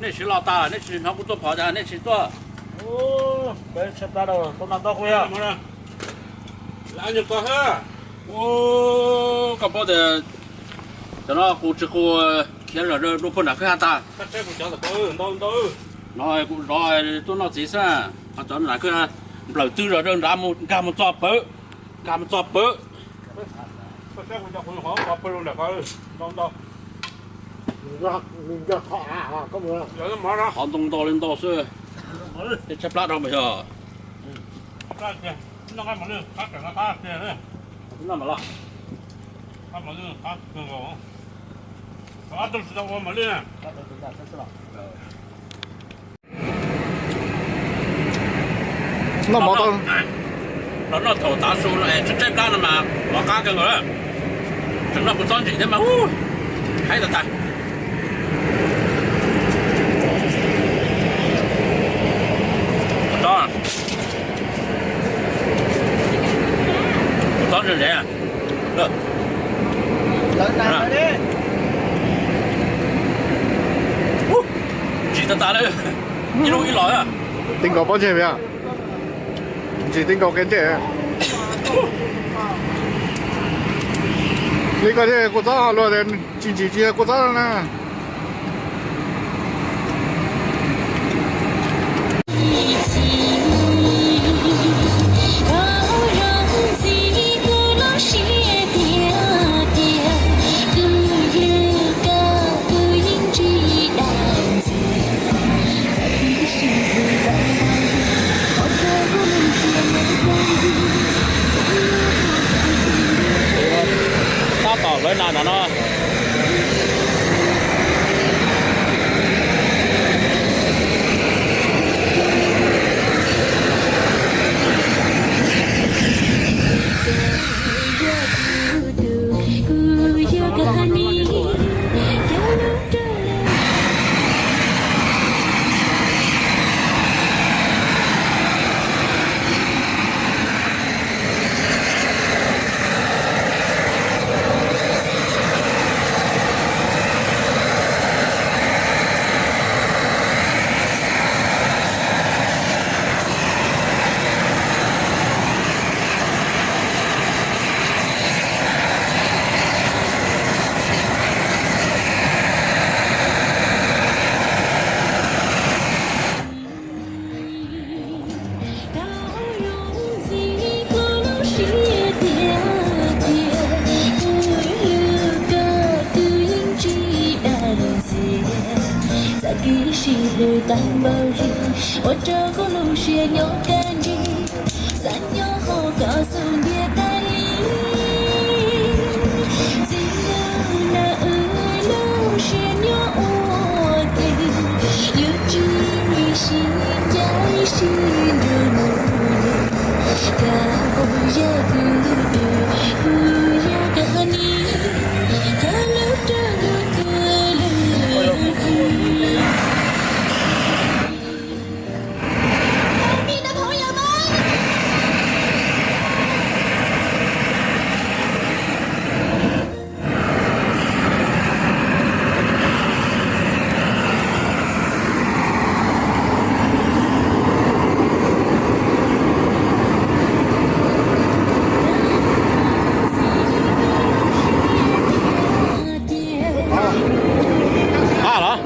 Nej tsis los tas, nej tsis hnov kuv tuaj phov tas nej tsis tuaj. Koj paub tias cov no qus tsis qus khiav zom zaws dua puag nram kwj ha tas. No kuv zov tuaj noj txiv xwb, ho cov nram kwj nplawm twg zom zaws nrad mus nkag mus txog pawg, nkag mus txog pawg. Qhov ntoo ntau li ntau xwb, tej tshaib plab rau mas yog. Noj mov tau. Los noj thaum tav su no es tshaib plab no mas mov qab kawg nkaus. Tseem noj kuv txob ntsim thiab mas ub, haib tas tas. Kuv txob ntsim ntsim. Ntsim tas tas li, ib lub ib los. Ti nkaus pob ntseg, ntsim ti nkaus kev ntsej. Li koj thiaj kua txob luag tias tsis ntsim tsis yog kua txob na. Tab tom lawv nas ntawm no. Txoj kev sib hlub tag npaum li, ua rau kuv lub siab nyob kaj ntsig. Xav nyob hauv koj xub ntiag tas li. Txij hnub no wb lub siab nyob ua ke, yuav tsis sib ncaim sib nrug mus li. Koj yog kuv tus, kuv yog koj ni, koj lub rog lub kua lub hli. Qab los?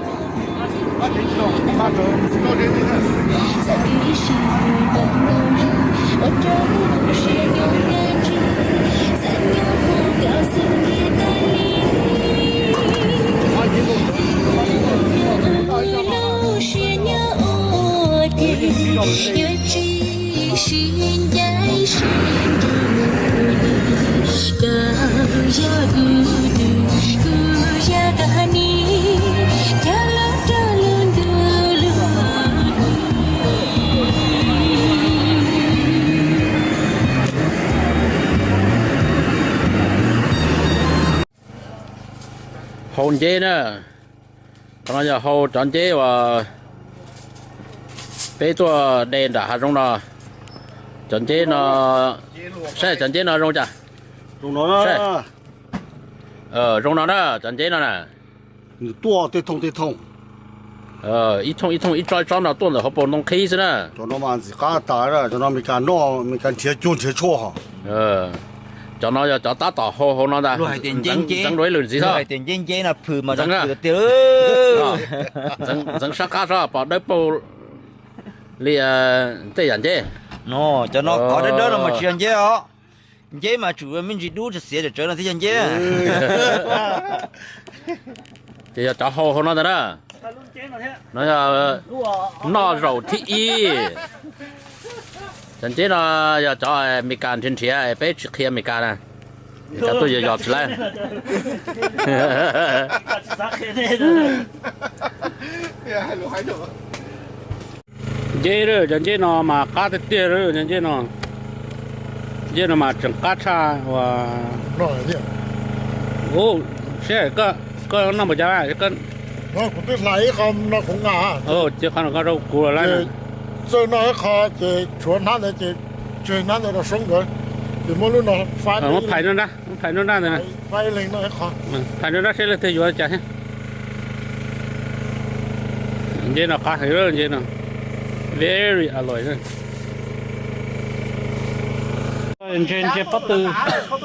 Sib ncaim sib nrug, koj yog kuv tus, kuv yog koj ni, coj lub rog lub ntuj lub hli. Hau nceb na. Qhov no yog hau cov nceb uas peb tuaj de nram hav zoov no. Cov nceb no, saib cov nceb no zoo cas? Zoo no na, cov nceb no na. Nws tuaj tej thooj tej thooj, ib thooj ib thooj ib tsob ib tsob no tuaj ntawm hauv paus ntoo qhib xwb na. Cov no mas ntxim qab tas, cov no Meskas noj, Meskas nrhiav cuag nrhiav tshuaj ho. Cov no yog cov tab tom hau hauv no ntag. Luag hais tias nceb nceb, ntxeev dua ib lwm ntxiv xwb. Hais tias nceb nceb no phwm mas ntxeev tiag. Ntxeev sab qab sab pom dawb paug li tej yam nceb. No, cov no qhov dawb dawb no mas tsis yog nceb os. Nceb mas tsum me ntsis dub tsawv xiav tsawv no thiaj yog nceb. Ces yog cov hau hauv no ntag na. No yog noj zaum thib ib. Cov nceb no yog cov Meskas nrhiav nrhiav, peb tsis qhia Meskas na. Cov tuaj yos yos tsis laib. Nceb, cov nceb no mas qab tiag tiag, cov nceb no, nceb no mas tseem qab tshaj. Ua, seb koj noj npaum cas, kuv twb hlais ib qho no kuv nqa, ces qhov no koj rau kuv lawm. Txawj noj ib qho ces tshuav hnab ntawd ces tseg hnab ntawd rau Soob nkawd, ces muab lub no faib, muab phais nruab nrab, muab phais nruab nrab ntawd, faib ib leeg noj ib qho, phais nruab nrab seb leej twg yuav cas thiab. Nceb no qab heev, nceb no very alloy. Ntses pob tw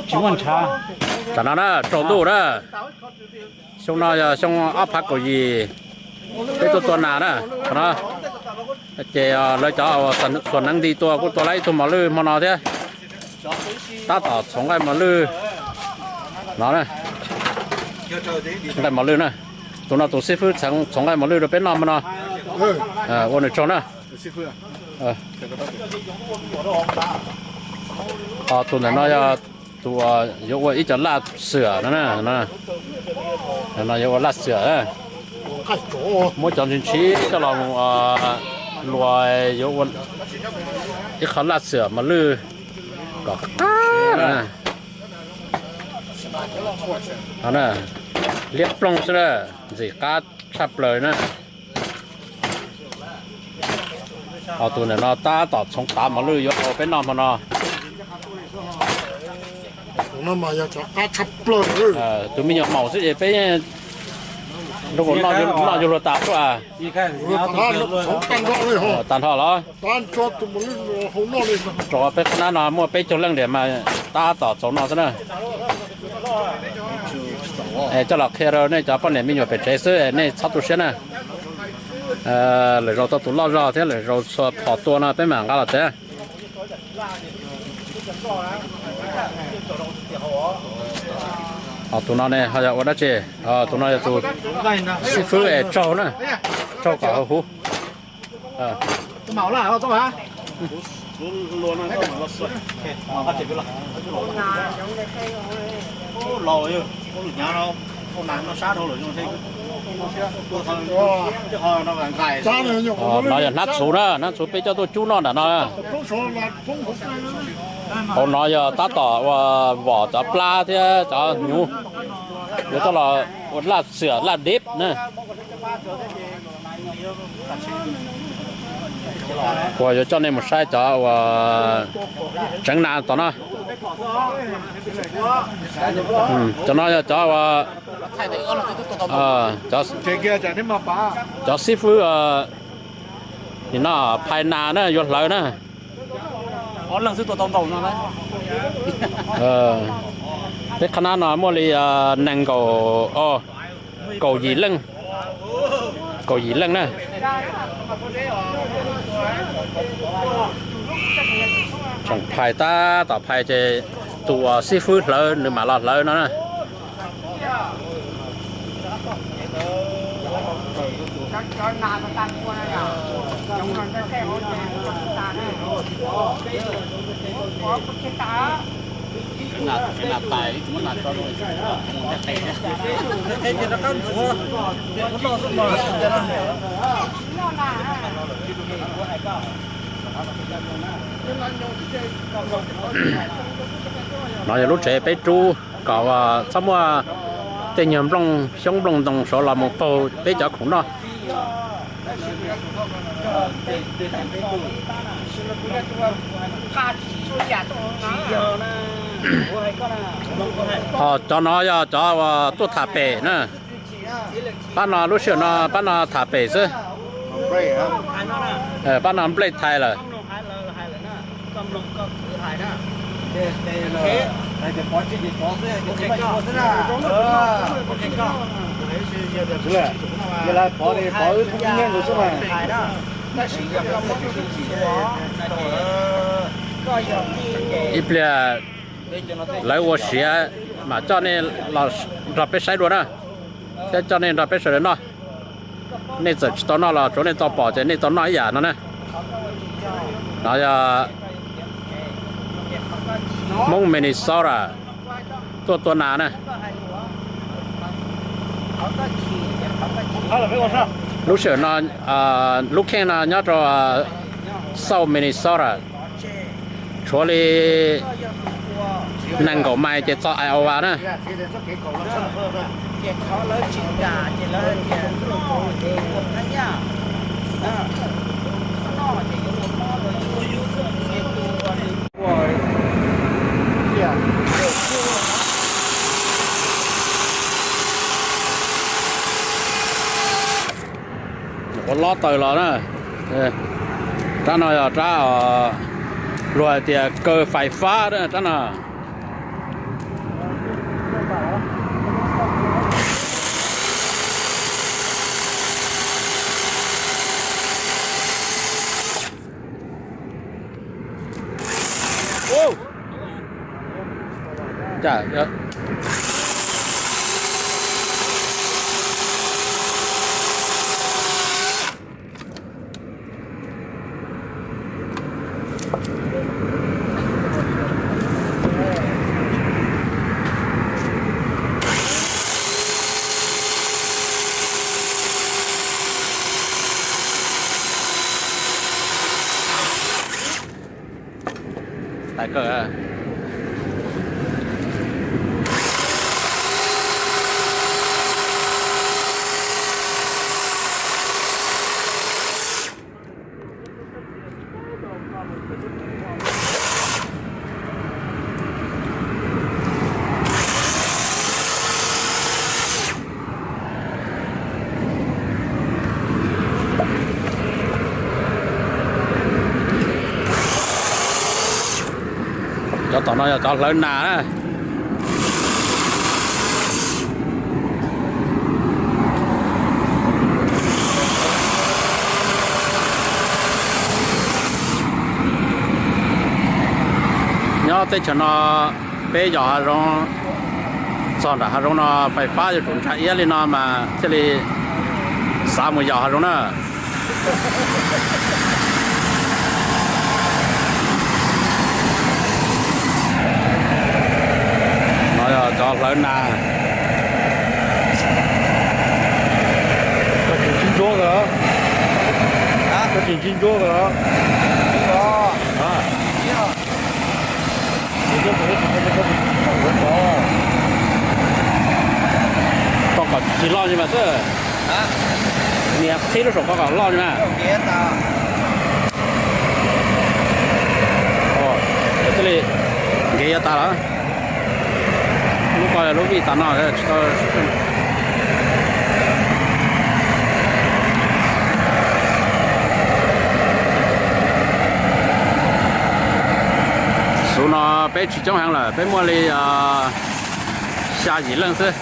tsis muaj ntshav. Tam no na, tsaus ntuj na, xyoo no yog xyoo ob phav kaum yim, peb tuaj tua nas na, qhov no. Ces lawv cov xuas neev nti tua kuj tua tau ib tug mos lwj hmo no thiab. Tab tom txhoov nqaij mos lwj no, nqaij mos lwj na. Tus no tus xib fwb txhoov nqaij mos lwj rau peb noj hmo no. Ua nws tsaug na. Tus ntawm no yog tus yuav ua ib co laj xwm no, no yuav ua laj xwm. Muab cov ntshis ntshis coj los luas yuav ua ib qho laj xwm mos lwj kom qab. Liab ploog xwb na, ntxim qab tshaj plaws na. Ho tus ntawm no tab tom txhoov tav mos lwj yuav ua peb noj hmo no. Tus me nyuam maum xwb ces peb nrog noj yuav luag tas xwb. Tag nrho los? Rau peb qhab nab no muaj peb caug leej tiag mas tab tom txhoov no xwb na. Coj los qhia rau nej cov poj niam me nyuam pem tsev xwb, nej txhob tu siab na. Lwm zaus tau tus loj zog thiab lwm zaus txhua phom tua no peb mam nqa los tsev. Ho tus no ne ho yog ua dab tsi? Tus no yog tus xib fwb es tsaug na, tsaug kom huv. No yog hnab txhuv na, hnab txhuv peb coj tuaj cub noj nram no. Hauv no yog tab tom ua vom cov plab thiab cov hnyuv, yuav coj los ua laj xwm laj dib na. Kuv yuav coj nej mus saib cov uas tseev nas tom no. Cov no yog cov uas, cov xib fwb nim no phais nas na, yuav hlawv na. Peb qhab nab no muaj li nees nkaum, kaum yim leej, kaum yim leej na. Tseem phais tab tom phais ces tus uas xib fwb hlawv nws mam los hlawv no na. No yog lub tsev peb rub kom txhob muaj Tej nyuag nplooj xyoob nplooj ntoo saud los mus paug peb cov khoom noj. Ho cov no yog cov uas tuaj tham pem na. Pab no lub sij hawm no pab no tham pem xwb. Pab no nplej thais lawm. Ib pliag lawv ua siav mam coj nej los nrog peb saib dua na, thiab coj nej nrog peb sawv daws noj. Nej txawm tsis tau noj los tsuav nej tau pom ces nej tau noj ib yam no na. No yog Hmoob Minnesota tuaj tua nas na. Lub sij hawm no, lub kheej no nyob rau South Minnesota, tshuav li nees nkaum mais ces txog Iowa na. Ua lob taws los na. Rab no yog rab luag hais tias kaw fais fab na rab no. Cov tom no yog cov hlawv nas na. Nyob teb chaws no peb yos hav zoov, txog nram hav zoov no fais fab yuav tsum ntsha iab li no mas thiaj li xav mus yos hav zoov na. No yog cov hlawv nas. Koj tsis ntsib ntsuab kawg los? Koj tsis ntsib ntsuab kawg los? Koj kom tsis loj li mas xwb. Nias qhib lub saum koj kom loj li mas. Thiaj li nkev yav tas lawm. Lub ko lub vij tas no tsis tau. Xub no peb tsis coob heev lawm, peb muaj li xya yim leej xwb.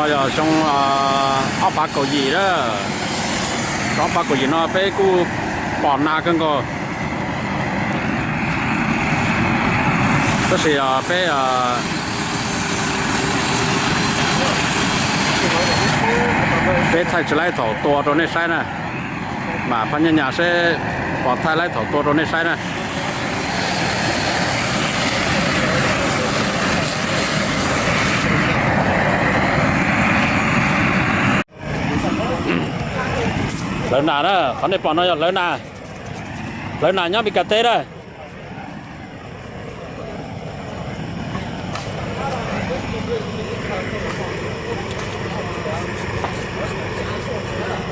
Yog xyoo ob phav kaum yim na, xyoo ob phav kaum yim no peb kuj pom nag kawg nkaus. Tab sis peb, peb thaij tsis laib thaum tua rau nej saib na. Mam phaj nyaj nyas seb pom thaij laib thaum tua rau nej saib na. Hlawv nas na, qhov nej pom no yog hlawv nas, hlawv nas nyob Mes Kas teb na.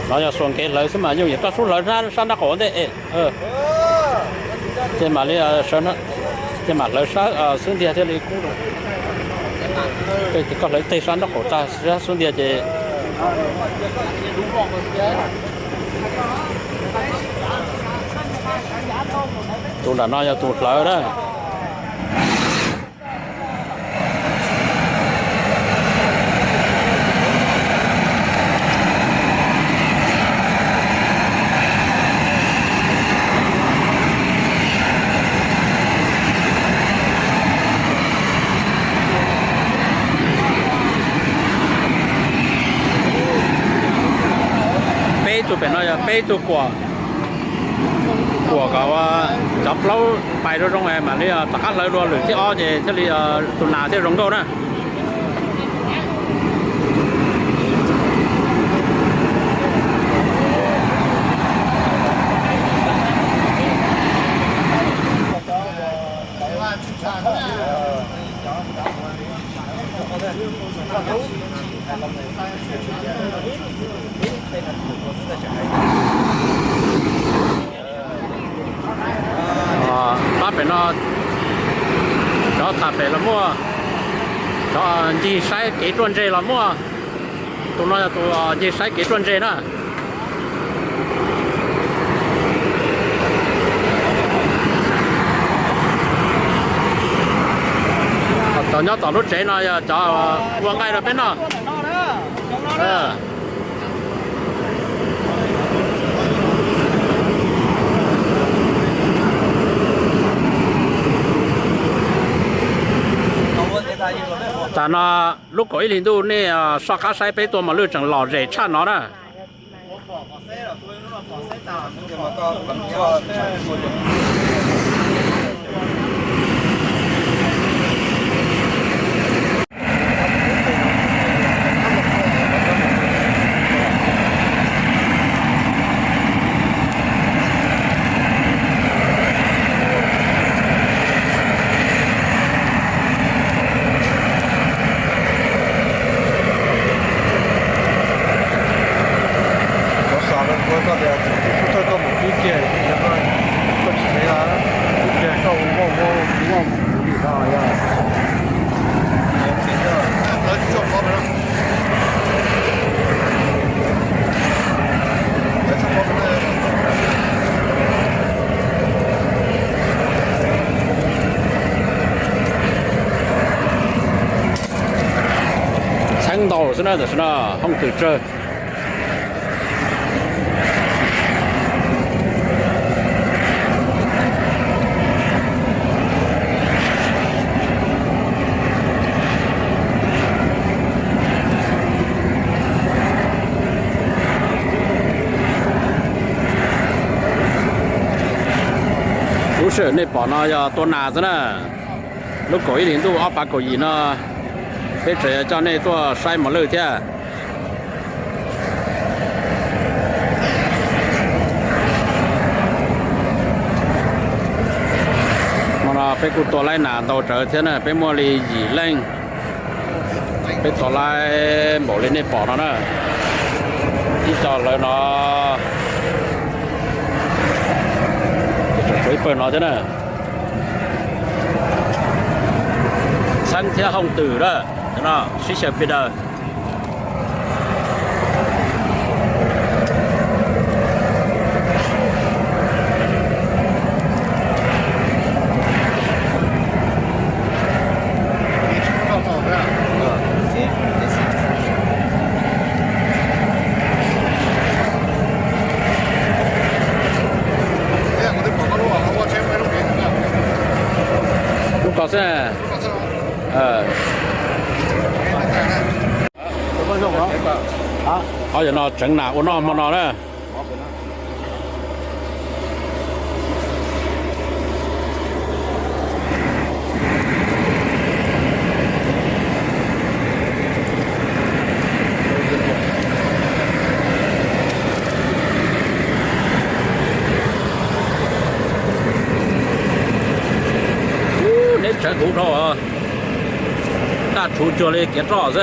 No yog xuas nkev hlawv xwb mas yooj yim, koj sub hlawv sab nraub qaum ntej. Ces mam li, ces mam hlawv sab xub ntiag thiaj li kub. Ces koj hlawv teg sab nraub qaum tag, sab xub ntiag ces. Tus nram no yog tus hlawv na. Peb tug pem no yog peb tug kuam, kuam kom cov plaub pais zoo zoo mam li rov qab hlawv dua lwm thib ob ces thiaj li tus nas thiaj zoo nkauj na. Pab pem no, cov tham pem los muaj, cov ncig saib kev ruaj ntseg los muaj. Tus no yog tus ncig saib kev ruaj ntseg na. Cov nyob tom lub tsev no yog cov ua nqaij rau peb noj. Tas no lub kaum ib hlis ntuj nej soj qab saib peb tua mos lwj tseem lom zem tshaj no na. Kuv xav rau kuv koj tias kuv tuaj koj mus pib kiag, koj tsis teb, koj ua vaj ua vaj mus kuv dim no. Txheeb ntau xwb na, tam sim no hooj twm tsawg. Lub sij hawm nej pom no yog tua nas xwb na. Lub kaum ib hlis ntuj ob phav kaum yim no, peb tseem yuav coj nej tuaj saib mos lwj thiab. Hmo no peb kuj tua laib nas ntau tsawv thiab na, peb muaj li yim leej. Peb tua laib npaum li nej pom no na. Ib co hlawv no, tshuav ib pawg no thiab na. Txheeb thiab hooj twm na, sib xyaw pia daws. Ob yam no tseev nas ua noj hmo no na. Neb tsawv kuv dhau, daj tshuv cuag li kev roj xwb.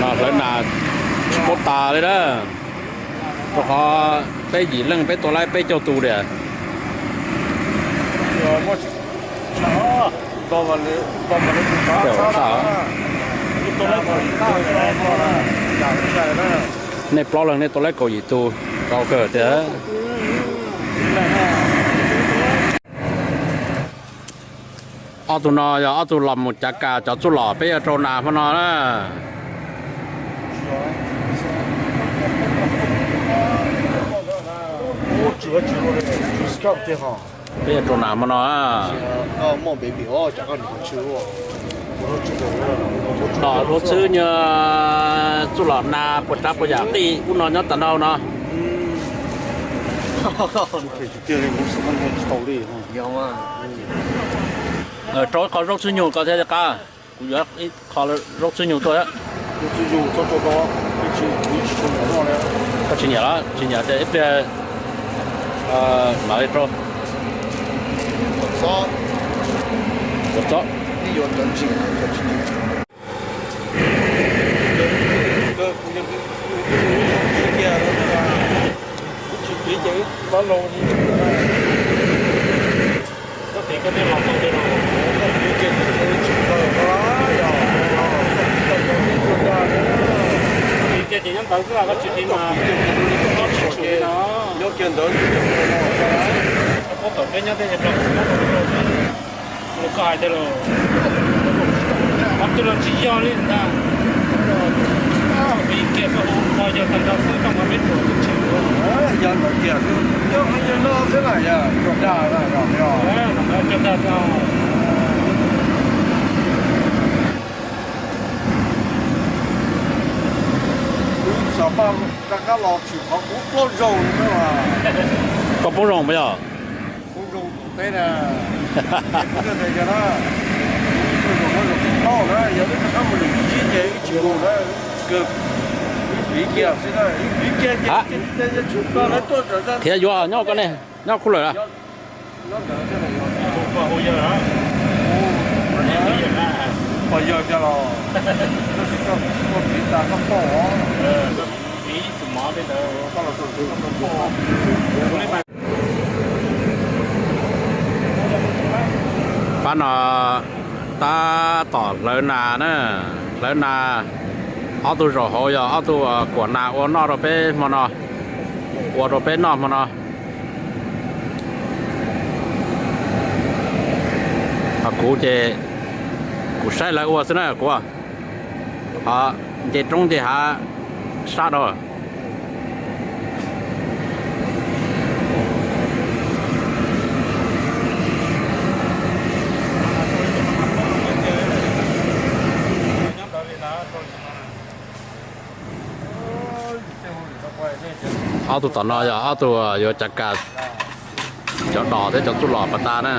No hlawv nas tsis paub tas li na, rau qhov peb yim leej peb tua laib peb caug tus tiag. Nej plaub leeg nej tua laib kaum yim tus, tau kawg tiag. Ob tug no yog ob tug los mus cav kas cov txuj lom peb yuav rau nas hmo no na. Peb yuav rau nas hmo no. Tom lub txwb nyuag txuj lom nas puas tsav puas yam qij ub no nyob tas nrau no. Rau ib qho zaub txwb nyuag ko thiab qab. Kuv yuav ib qho zaub txwb nyuag tuaj. Koj tsis nyiam los tsis nyiam ces ib pliag mam li rau. Txob. Nyob kiag ntawd, koj hais tias los, qhov twg los tsis yog li ntag. Vim kiag koj hu qhov yog tag nrho xwb, koj mas peb ruam tsis tshwm. Yog ntawd kiag, yog no xwb na, yog cog dag, cog dag. Kuv xav mas rov qab los tshwm qhov kuv poob zoo. Koj poob zoo puas yog? Poob zoo tus teb na. Khiav yuav nyob koj ne, nyob khub lawm. Pab no tab tom hlawv nas na, hlawv nas. Ob tug zaum hauv yog ob tug kuam nas ua noj rau peb hmo no, ua rau peb noj hmo no. Ho kuv ces kuv saib lawv ua xwb na kuv, ho nce roob nce hav sab rau. Ob tug tom no yog ob tug yuav cav kas cov dos thiab cov txuj lom pas tas na.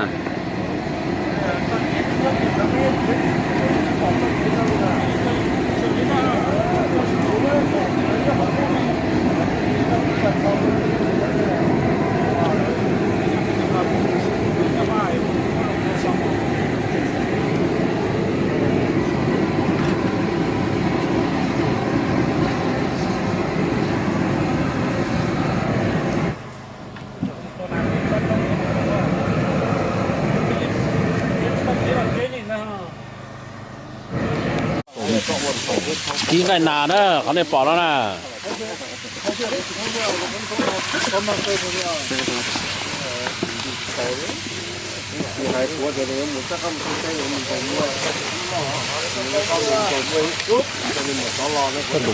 Kib nqaij nas na, qhov nej pom no na. Tus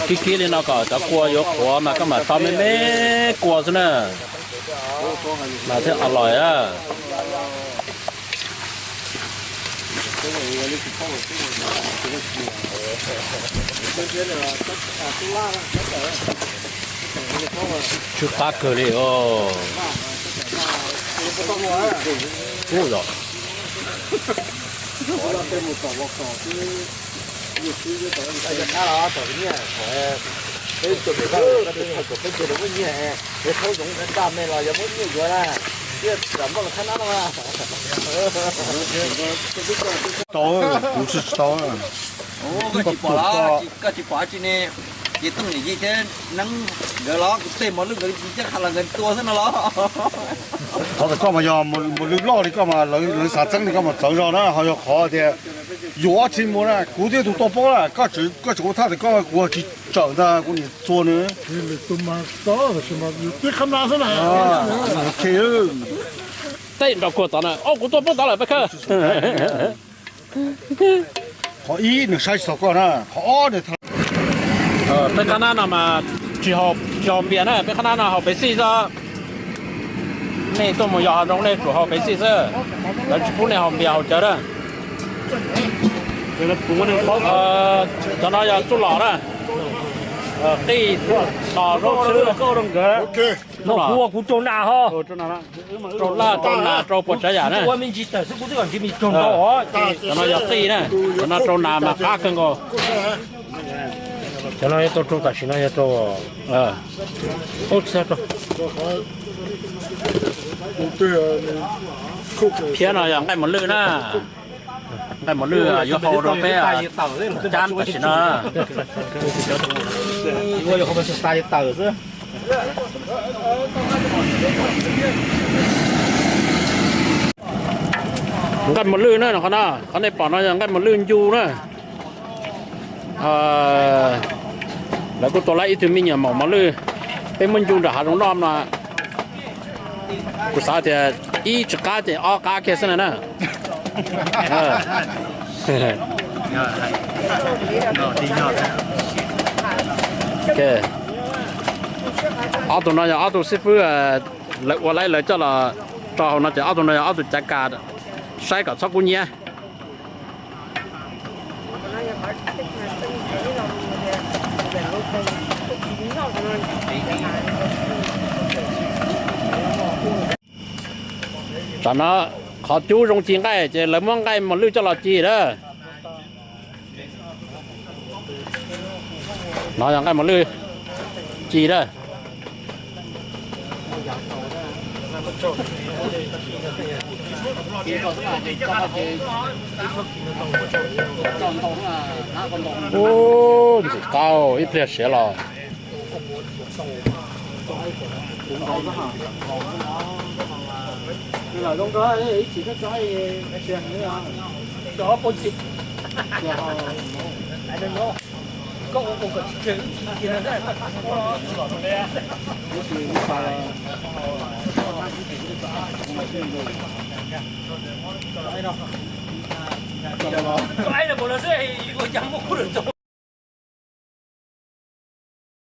kib kib li no kom cov kua yuav qhuav mas koj mam tso me me kua xwb na, mas thiaj qos lawm a. Tsw qab kawg li os. Ub yom. Tau, kuv tsis tau. Koj tsis pom los, koj tsis pom tsis ne, ces Tooj niam yij thiab Neeb nkawd los kuv tej mos lwj nkawd cab qha los nkawd tua xwb no los. Qhov tas koj mas yog mos lwj loj li koj mas lawv xav txeeb li koj mas txawv zog na, ho yog qhov tias yus ob txhij mus na, kuv twb tus toj pob na, koj tseem ua thaj tias koj kuv tsis tsawm ntag kuv niam txua nws. Tej nrog kuag tod na, ob kuv tuaj poob tod lawm peb khawb. Qhov ib nws saib tsis taus koj na, qhov ob nws tha. Peb qab nab no mas tsis haus npias na, peb qab nab no haus Pepsi xwb. Nej tuaj mus yos hav zoov nej tsum haus Pepsi xwb, lawv tsis pub nej haus npias haus cawv na. Cov no yog txuj lom na, qij los zaub xwb. Kuv ua kuv rau nas ho. Rau laj rau nas rau puas tsav yam na. Cov no yog qij na, cov no rau nas mas qab kawg nkaus. Cov no yog tau rau tam sim no yog rau. Thiab no yog nqaij mos lwj na. Nqaij mos lwj yuav hau rau peb cab tam sim no. Nqaij mos lwj na, qhov no, qhov nej pom no yog nqaij mos lwj ncu na. Lawv kuj tua lawv ib tug me nyuam maum mos lwj, peb muab ncu nram hav zoov noj no. Kuv xav tias ib tsis qab ces ob qab kiag xwb na na. Ob tug no yog ob tug xib fwb, lawv ua laib lawv coj los rau hauv no ces ob tug no yog ob tug cav kas, saib kom txhob kub hnyiab. Tam no qhov cub zoo ci nqaij ces lawv muab nqaij mos lwj coj los ci lawm. No yog nqaij mos lwj ci lawm. Ub, ntxim qab ib pliag siav los.